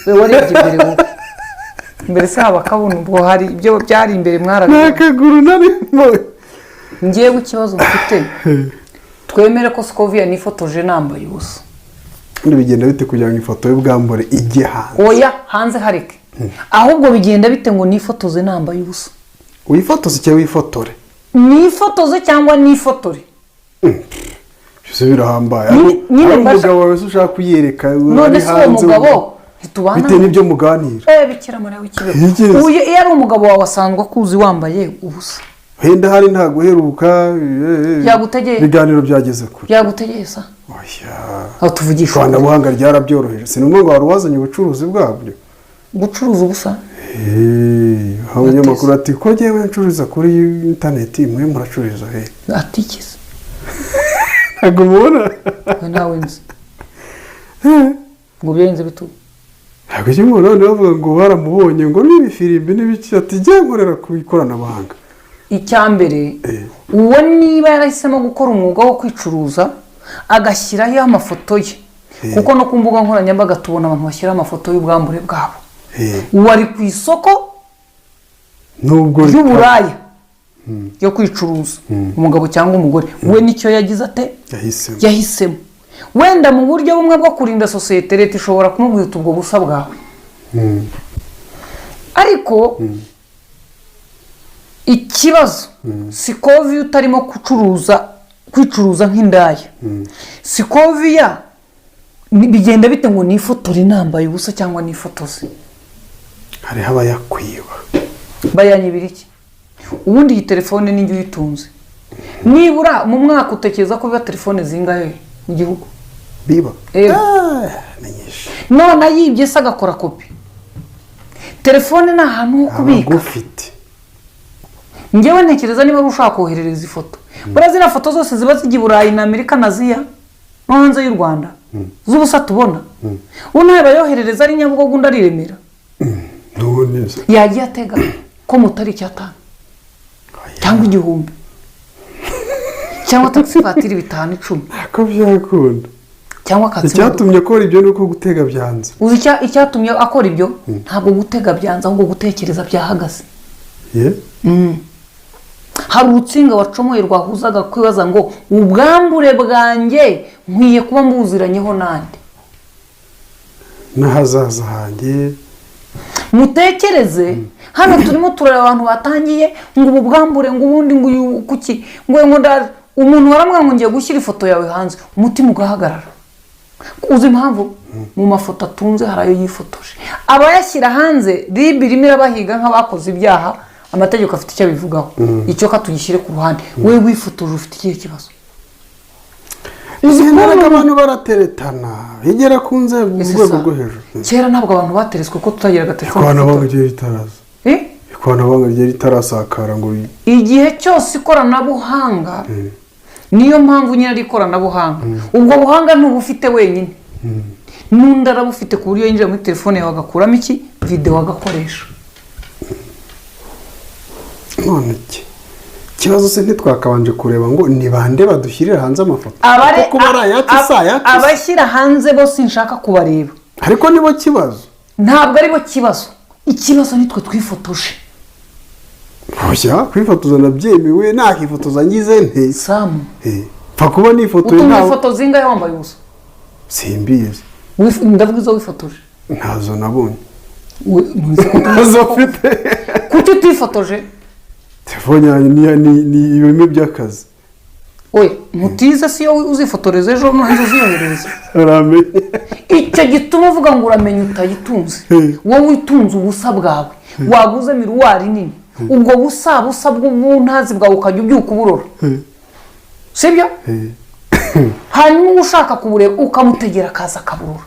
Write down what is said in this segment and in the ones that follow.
We warebye imbere, wowe imbere se haba akabona? Ubwo hari ibyo byari imbere Nta mwarabibonye. kaguru narimo. Ngewe ikibazo mfite, twemere ko Scovia nifotoje nambaye ubusa. Ubundi bigenda bite kugira ngo ifoto y'ubwambure ijye hanze? Oya, hanze hareke. Ahubwo bigenda bite ngo nifotoze nambaye ubusa? Wifotoze cyangwa wifotore? Nifotoze cyangwa nifotore. Byose birahambaye. Nyine Ari mbasha- umugabo wawe se ushaka kuyereka None ari se uwo hanze, mugabo ntitubana? Bitewe n'ibyo muganira. Eh, Bikira Mariya w'ikibeho! Yigeze. Uyu iyo ari umugabo wawe asanzwe akuzi wambaye ubusa. Wenda hari nta guheruka, Yagutegeye. Ibiganiro byageze kure. Yagutegeye sa? Oya. Aho tuvugisha ukuri. Ikoranabuhanga ryarabyoroheje, si ngombwa ngo wari wazanye ubucuruzi bwabyo. Gucuruza ubusa? Eh, abanyamakuru ati: "Ko ngewe ncururiza kuri interineti, mwe muracururiza he?" Atikize. Ntabwo mubona. We ntawe nzi ngo byenze bitu. Ntabwo icyo umuntu none bavuga ngo baramubonye ngo n'ibifirimbi n'ibiki, ati: "Jya nkorera ku ikoranabuhanga." Icya mbere, uwo niba yarahisemo gukora umwuga wo kwicuruza agashyiraho amafoto ye, kuko no ku mbuga nkoranyambaga tubona abantu bashyiraho amafoto y'ubwambure bwabo, uwo ari ku isoko nubwo ry'uburaya yo kwicuruza, umugabo cyangwa umugore we, nicyo yagize ate? Yahisemo. Yahisemo. Wenda mu buryo bumwe bwo kurinda sosiyete, leta ishobora kumubwira uti: "Ubwo busa bwawe." Ariko ikibazo Scovia utarimo gucuruza, kwicuruza nk'indaya, Scovia bigenda bite ngo nifotore nambaye ubusa cyangwa nifotoze? Hariho abayakwiba. Bayanyibira iki? Ubundi iyi telefone ninjye uyitunze. Nibura mu mwaka utekereza ko biba telefone zingahe mu gihugu? Biba? Yego. Ah, ni nyinshi. None ayibye se agakora kopi? Telefone ni ahantu ho kubika. Abagufite. Ngewe ntekereza niba ushaka koherereza ifoto, buriya ziriya foto zose ziba zijya i Burayi na Amerika na Aziya no hanze y'u Rwanda z'ubusa tubona, ubu nawe bayoherereza ari Nyabugogo, undi ariremera. None se? Yagiye atega ko mutari icyatanu cyangwa 1000 cyangwa taxi voiture 5, 10. Ko byakunda. Cyangwa akatsa imodoka. Icyatumye akora ibyo ni uko gutega byanze. Uzi icyatumye akora ibyo? Ntabwo gutega byanze, ahubwo gutekereza byahagaze. Ye? Hari urutsinga wacomoye rwahuzaga kwibaza ngo: "Ubwambure bwanjye nkwiye kuba mbuziranyeho nande?" N'ahazaza hanjye. Mutekereze, hano turimo turareba abantu batangiye ngo ubu bwambure, ngo ubundi ngo uyu kuki, ngo umuntu waramubwira ngo: "Ngiye gushyira ifoto yawe hanze," umutima ugahagarara. Uzi impamvu? Mu mafoto atunze hari ayo yifotoje, abayashyira hanze RIB irimo irabahiga nk'abakoze ibyaha. Amategeko afite icyo abivugaho, icyo katugishyire ku ruhande. We wifotoje ufite ikihe kibazo? Uzi Imbaraga. kubona Abantu barateretana bigera ku nzego, Ese urwego sa, rwo hejuru. Kera ntabwo abantu bateretswe ko tutagiraga telefone. Ikoranabuhanga ryari ritaraza. Eh? Ikoranabuhanga ryari ritarasakara ngo Igihe cyose ikoranabuhanga, niyo mpamvu nyine ari ikoranabuhanga. Ubwo buhanga ntubufite wenyine, n'undi arabufite, ku buryo yinjira muri telefone yawe agakuramo iki? Videwo, agakoresha. None iki ikibazo se, ntitwakabanje kureba ngo ni bande badushyirira hanze amafoto? Kuko bari ayacu, si ayacu se. Abashyira hanze bo sinshaka kubareba. Ariko nibo kibazo. Ntabwo aribo kibazo. Ikibazo nitwe twifotoje. Oya, kwifotoza nabyemewe, nakifotoza ngize nte? Samu. Eh, pfa kuba nifotoye. Utunga Ntawe. ifoto zingahe wambaye ubusa? Simbizi. Ndavuga izo wifotoje. Ntazo nabonye. Ntuzi ko Ntazo mfite. Kuki utifotoje? Telefone yanjye ni ibime by'akazi. Oya, mutize si yo uzifotoreza ejo none uziyoherereza. Uramenye. Icyo gituma uvuga ngo uramenye utayitunze. Wowe utunze ubusa bwawe, waguze miroir nini, ubwo busa busa bw'ubuntazi bwawe ukajya ubyuka uburora, sibyo? Hanyuma uba ushaka kubureba ukamutegera akaza akaburora.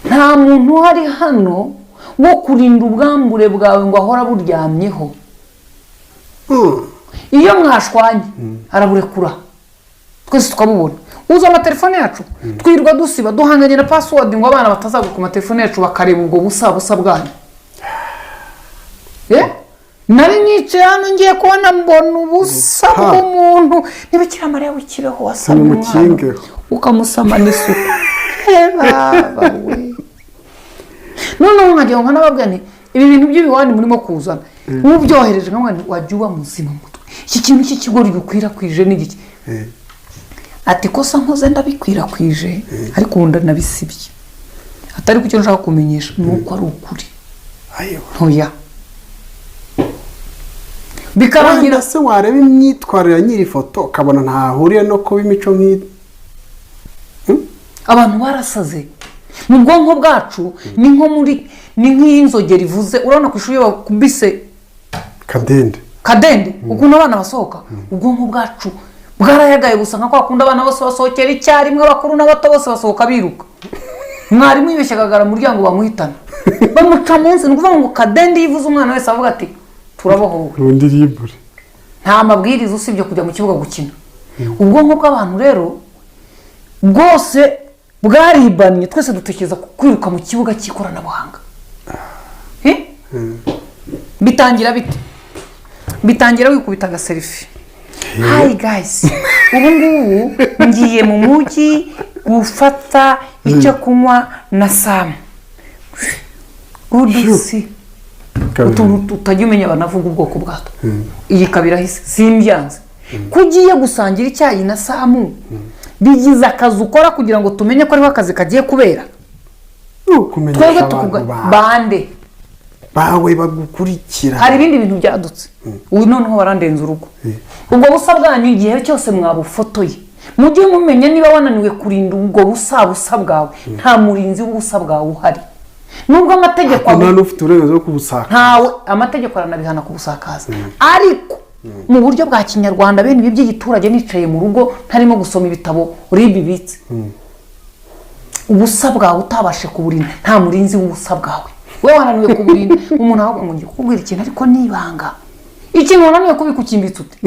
Nta muntu uhari hano wo kurinda ubwambure bwawe ngo ahore aburyamyeho. Iyo mwashwanye araburekura, twese tukabubona. Uzi amatelefone yacu twirirwa dusiba, duhanganye na password ngo abana batazagwa ku matelefone yacu bakareba ubwo busa busa bwanyu. Eh? Nari nicaye hano, ngiye kubona mbona ubusa bw'umuntu. Niba Mariya w'ikibeho wasamye umwana Nimukingeho. ukamusama n'isuku. Eh, baba we. Noneho nkagira ngo nkanababwira nti ibi bintu by'ibiwani murimo kuzana, ubyohereje nkamubwira nti wajya uba muzima mu mutwe, iki kintu cy'ikigori gikwirakwije ni igiki? Ati kosa nkoze ndabikwirakwije, ariko ubu ndanabisibye, atari ku cyo nshaka kumenyesha ni uko ari ukuri. Ayiwa. Ntoya bikarangira. Wenda se wareba imyitwarire ya nyiri ifoto ukabona ntahuriye no kuba imico nk'iyi? Abantu barasaze mu bwonko bwacu, ni nko muri ni nk'iy'inzogera ivuze. Urabona ku ishuri iyo bakubise kadende, kadende, ukuntu abana basohoka. Ubwonko bwacu bwarayagaye gusa, nka kwa kundi abana bose basohokera icyarimwe, abakuru n'abato bose basohoka biruka. Mwarimu yibeshye akagara mu muryango, bamuhitana bamuca munsi. Ni ukuvuga ngo kadende iyo ivuze, umwana wese avuga ati turabohowe. Urundi libure. Nta mabwiriza usibye kujya mu kibuga gukina. Ubwonko bw'abantu rero bwose bwaribanye, twese dutekereza ku kwiruka mu kibuga cy'ikoranabuhanga. Eh? Bitangira bite? Bitangira wikubita agaselfie: "Hi guys, ubu ngubu ngiye mu mujyi gufata icyo kunywa na Samu, good see." Utuntu tutajya umenya banavuga ubwoko bwatwo. Iyi ikaba irahise, simbyanze ko ugiye gusangira icyayi na Samu, bigize akazi ukora kugira ngo tumenye ko ariho akazi kagiye kubera. Ni ukumenyesha Twebwe abantu tukuga bawe bande bawe bagukurikira. Hari ibindi bintu byadutse ubu, noneho barandenza urugo. Ubwo busa bwanyu igihe cyose mwabufotoye, mujye mumenya niba wananiwe kurinda ubwo busa bwawe, nta murinzi w'ubusa bwawe uhari, nubwo amategeko Nta n'ufite uburenganzira bwo kubusaka. Ntawe, amategeko aranabihana kubusakaza, ariko mu buryo bwa kinyarwanda, bene ibi by'igiturage, nicaye mu rugo ntarimo gusoma ibitabo RIB ibitse, ubusa bwawe utabashe kuburinda, nta murinzi w'ubusa bwawe. We wananiwe kuburinda, umuntu ahubwo ngo ngiye kukubwira ikintu ariko ni ibanga. Ikintu wananiwe kubika ukimbitse ute?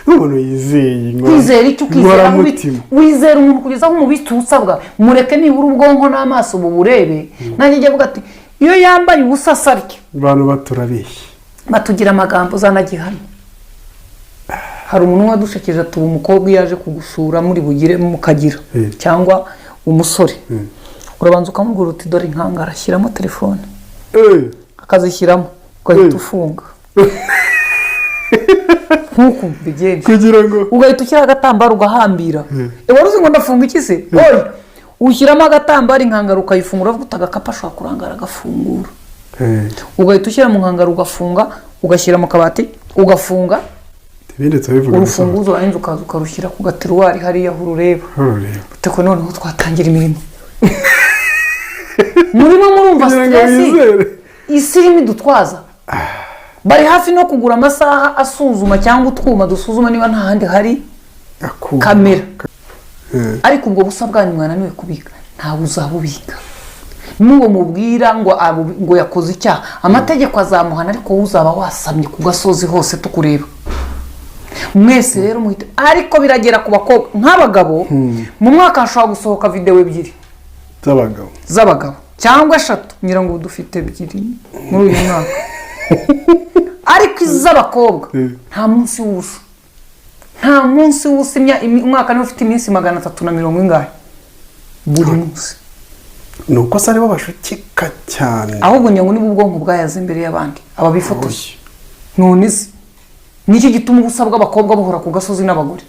Umuntu yizeye Kwizera icyo ukizera aho inkoramutima. Wizera umuntu kugeza aho umubitse ubusa bwawe? Mureke nibura ubwonko n'amaso buburebe. Nanjye njya avuga ati iyo yambaye ubusa asarya. Abantu baturabeshya. Batugira amagambo zanagihano. Hari umuntu wadushekeje ati ubu umukobwa iyo aje kugusura muri bugire mukagira cyangwa umusore, urabanza ukamubwira uti dore inkangara, shyiramo telefone. Akazishyiramo, ugahita ufunga nk'uku mbigenje. Kugira ngo Ugahita ushyiraho agatambaro ugahambira. Wari uzi ngo ndafunga iki se? Oya, ushyiramo agatambaro, inkangara ukayifungura, uvuga uti agakapu ashobora kurangara agafungura. Ugahita ushyira mu nkangara ugafunga, ugashyira mu kabati ugafunga. Ibindi turabivuga. Urufunguzo warangiza ukaza ukarushyira ku gatiruwari hariya aho urureba. Urureba. Uteko noneho twatangira imirimo. Murimo murumva Kugira ngo stress bizere. isi irimo idutwaza. Bari hafi no kugura amasaha asuzuma cyangwa utwuma dusuzuma niba nta handi hari Akuma. kamera. Ariko ubwo busa bwanyu mwananiwe kubika, ntawe uzabubika. N'uwo mubwira ngo ngo yakoze icyaha, amategeko azamuhana, ariko wowe uzaba wasamye ku gasozi hose tukureba. Mwese rero muhite, ariko biragera ku bakobwa nk'abagabo. Mu mwaka hashobora gusohoka videwo ebyiri z'abagabo z'abagabo cyangwa eshatu, ngira ngo ubu dufite ebyiri muri uyu mwaka. Ariko iz'abakobwa nta munsi w'ubusa, nta munsi w'ubusa. Umwaka niba ufite iminsi 300 na mirongo ingahe, buri munsi. Ni uko se aribo bashukika cyane? Ahubwo ngira ngo niba ubwonko bwayaze imbere y'abandi aba bifotoye. None se niki gituma ubusa bw'abakobwa buhora ku gasozi n'abagore?